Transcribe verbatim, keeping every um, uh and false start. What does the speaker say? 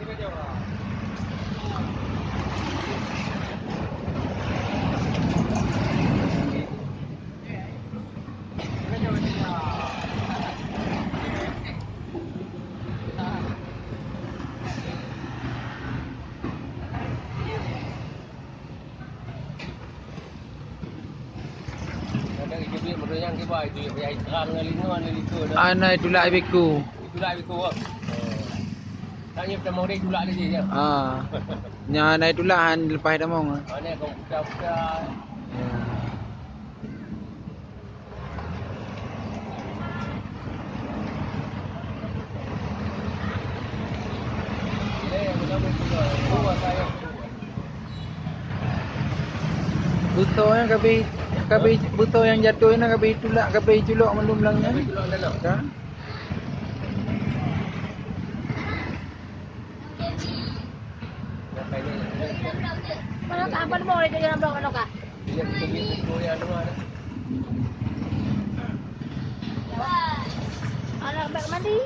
Kadang itu duit, menurut yang kibai, duit payah terang ngon lingkungan, ngon lingkungan. Ana itulak ibeku. Itulak ibeku, ah. Oh. Tanya pertama orang itulak lagi, ya. Ah. Nya ana itulak han lepas tamong. Ah, ni kau buka-buka. Ya. Beusoe nyan ka abéh, ka abéh, beusoe nyang jatoh nyan ka abéh tulak, ka abéh culok mandum lam nyan. Ka? Mana tak apa mau itu yang blok mana kah? Anak baik mandi.